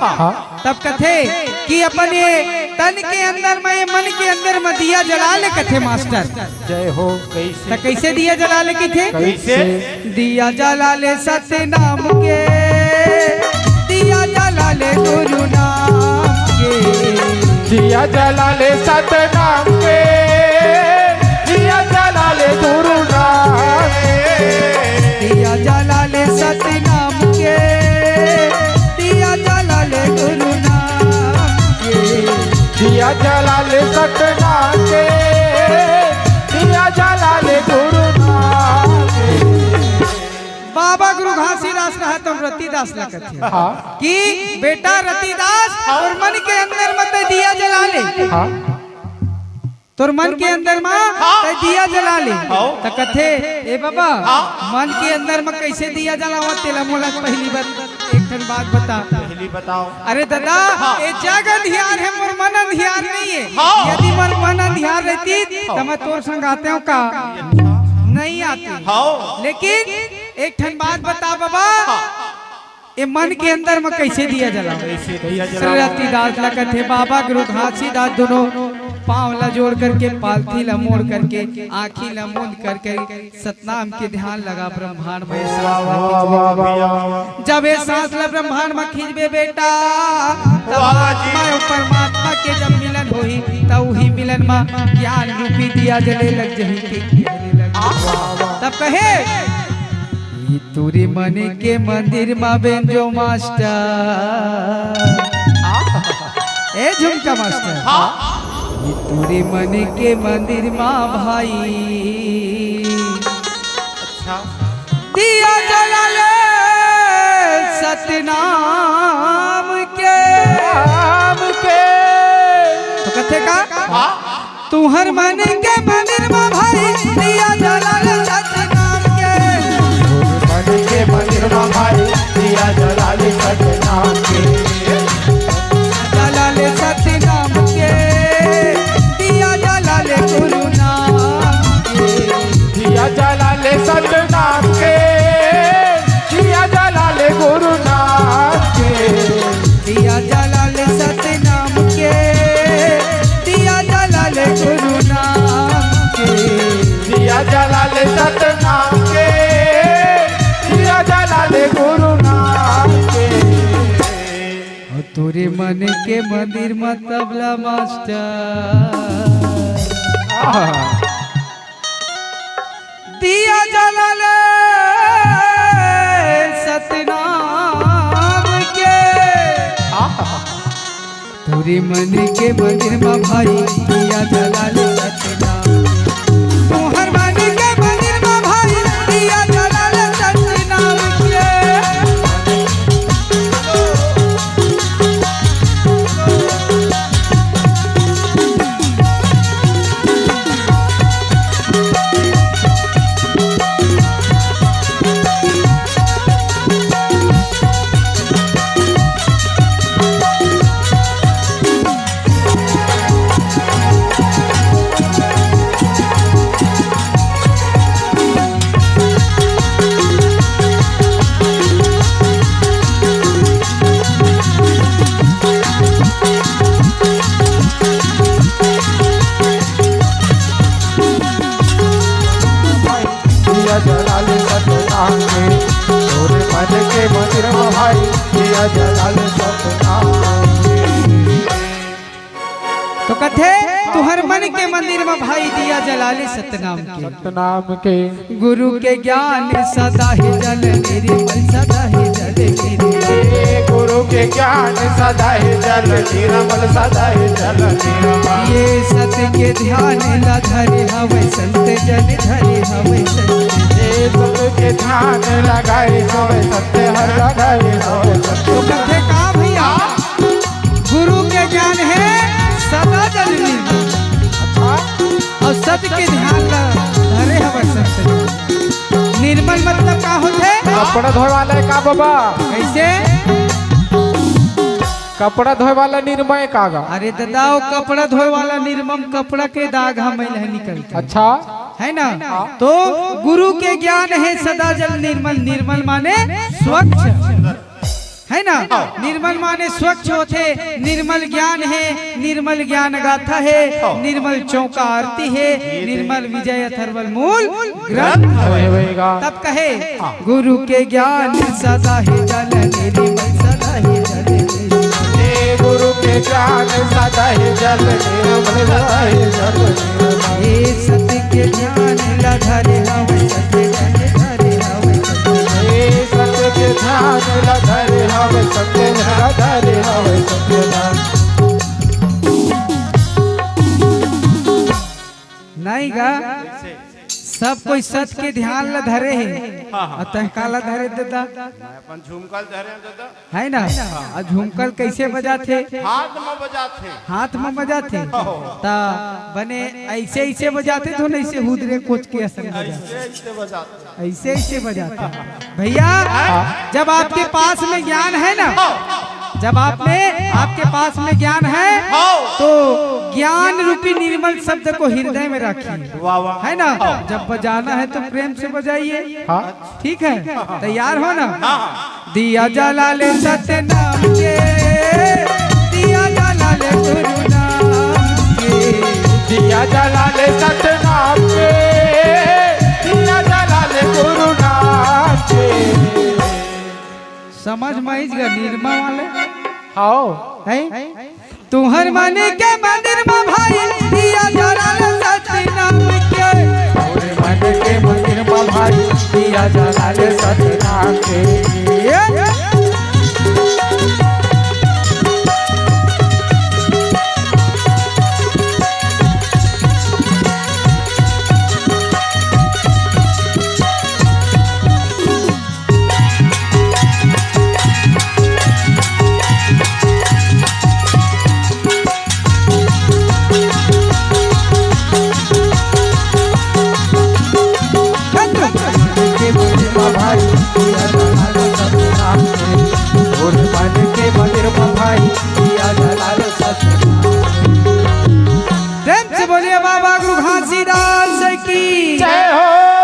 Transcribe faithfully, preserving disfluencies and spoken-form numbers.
हाँ। तब कथे कि अपन ये तन के अंदर म, ये मन के अंदर म दिया जला ले, कथे मास्टर। जय हो। कैसे? त कैसे दिया जला ले कथे? कैसे? दिया जला ले सतनाम के, दिया जला ले गुरु नाम के। दिया जला ले सतनाम के, दिया जला ले गुरु नाम के। दिया जला ले सतनाम के, दिया जला ले गुरु नाम के। दिया जला ले सतनाम के, दिया जला ले गुरु नाम के। बाबा गुरु घासीदास कहा तो रतिदास ला कथे हाँ। कि बेटा रतिदास, तोर मन के अंदर म तैं दिया जला ले। हाँ। तोर मन के अंदर म हाँ। तैं दिया जला ले। हाँ। त कथे, ए बाबा, हाँ। मन के अंदर म कैसे दिया जलावा, तेला मोला पहली बार एक ठन बात बता। पहली बताओ। अरे दादा, हाँ। ये जग अंधियार हे, मोर मन अंधियार नहीं हे। हाँ। यदि मोर मन अंधियार रहती, हाँ। त मैं तोर संग आतेंव का? अच्छा। नहीं आतेंव। हाँ। लेकिन एक ठन बात बता बाबा, हाँ। ये मन के अंदर म कैसे दिया जला? कैसे दिया जला? श्री रतिदास ला कथे, बाबा गुरु घासीदास दोनों पाँव ला जोड़ करके, पालथी ला मोड़ करके, आँखी ला मूंद करके, सतनाम के ध्यान लगा, ब्रह्मांड म वाह, वाह, वाह, वाह, वाह। जब ये सांस ला ब्रह्मांड म खींचबे बेटा, तब वाह जी। आत्मा अउ परमात्मा के जब मिलन होही, त उही मिलन म ज्ञान रूपी दिया जले लग जही के। वाह, वाह। तब कहे, "ई तुरी मन के मंदिर म बेंजो मास्टर।" ए झुमका मास्टर। हाँ। "ई तुरी मन के मंदिर म भाई।" अच्छा। दिया जला ले सतनाम के। नाम के। त कथे का? हाँ। तुहर मन के मंदिर म भाई दिया जला ले सतनाम के। मन के मंदिर म भाई दिया जला ले सतनाम के। जला ले सतनाम के, दिया जला ले गुरु नाम के। दिया जला ले सतनाम के, दिया जला ले गुरु नाम के। दिया जला ले सतनाम के, दिया जला ले गुरु नाम के। दिया जला ले सतनाम के, दिया जला ले गुरु नाम के। अउ तोरे मन के मंदिर म तबला मास्टर। आहा। दिया जला ले सतनाम के। आहा। तोरे मन के मंदिर म भाई दिया जला ले सतनाम। तोहर मन के मंदिर म भाई दिया जला ले सतनाम के। दिया जला ले सतनाम के, तोरे मन के मंदिर म भाई, दिया जला ले सतनाम के। तो कथे, तुहर मन के मंदिर म भाई दिया जला ले सतनाम के। सतनाम के। गुरु के ज्ञान सदा हे जल निर्मल, सदा हे जल निर्मल। हे गुरु के ज्ञान सदा हे जल निर्मल, सदा हे जल निर्मल। ये सत के ध्यान ला धरे हवै संत जन, धरे हवै संत। ये सत के ध्यान लगाए हवै संत हर लगाए हवै संत। तो कथे का भैया? गुरु के ज्ञान हे सदा जल निर्मल। अच्छा। अउ सत के ध्यान ला धरे हवै संत। निर्मल मतलब का होथे? कपड़ा धोए वाला हे का बाबा? कैसे? कपड़ा धोए वाला निरमा हे का गा? अरे दादा, वो कपड़ा धोए वाला निरमा म कपड़ा के दाग ह मैला निकलथे। अच्छा। हे ना? हाँ। तो गुरु के ज्ञान हे सदा जल निर्मल, निर्मल माने स्वच्छ। है ना? निर्मल माने स्वच्छ होथे, निर्मल ज्ञान हे, निर्मल ज्ञान गाथा हे, निर्मल चौका आरती हे, निर्मल विजय अथर्वल मूल ग्रंथ हवे। तब कहे, गुरु के ज्ञान सदा हे जल निर्मल, सदा हे जल निर्मल। हे गुरु के ज्ञान सदा हे जल निर्मल, सदा हे जल निर्मल। हे सत्य के ज्ञान ला धरे हवे, सत्य ज्ञान धरे हवे, सत्य ज्ञान। हे सत्य के ज्ञान ला धरे हवे, सत्य ला धरे हवे, सत्य ज्ञान। नहीं गा, सब कोई सत के ध्यान ला धरे हे। हाँ, हाँ। अउ तैं काला धरे दादा, मैं अपन झुमका ल धरे हंव दादा। है ना? अउ झुमका ल कैसे बजाथे? हाथ में बजाथे। हाथ में बजाथे। त बने ऐसे ऐसे बजाथे, तो नहीं से हुदरे कोच के असन बजाथे। ऐसे ऐसे बजाथे। ऐसे ऐसे बजाथे। भैया, जब आपके पास में ज्ञान है ना, जब आप में, आपके पास में ज्ञान है, हाँ। तो ज्ञान रूपी निर्मल शब्द को हृदय में रखिए। वाह, वाह। है ना? जब बजाना है तो प्रेम से बजाइए। हाँ। ठीक है, तैयार हो ना? हाँ, हाँ। दिया जला ले सतनाम के, दिया जला ले गुरु नाम के। दिया जला ले सतनाम के, दिया जला ले गुरु नाम के। समझ में आइस गा निरमा वाले? हाओ। है? तुहर मन के मंदिर में भाई, दिया जला ले सतनाम के। तोरे मन के मंदिर में भाई, दिया जला ले सतनाम के।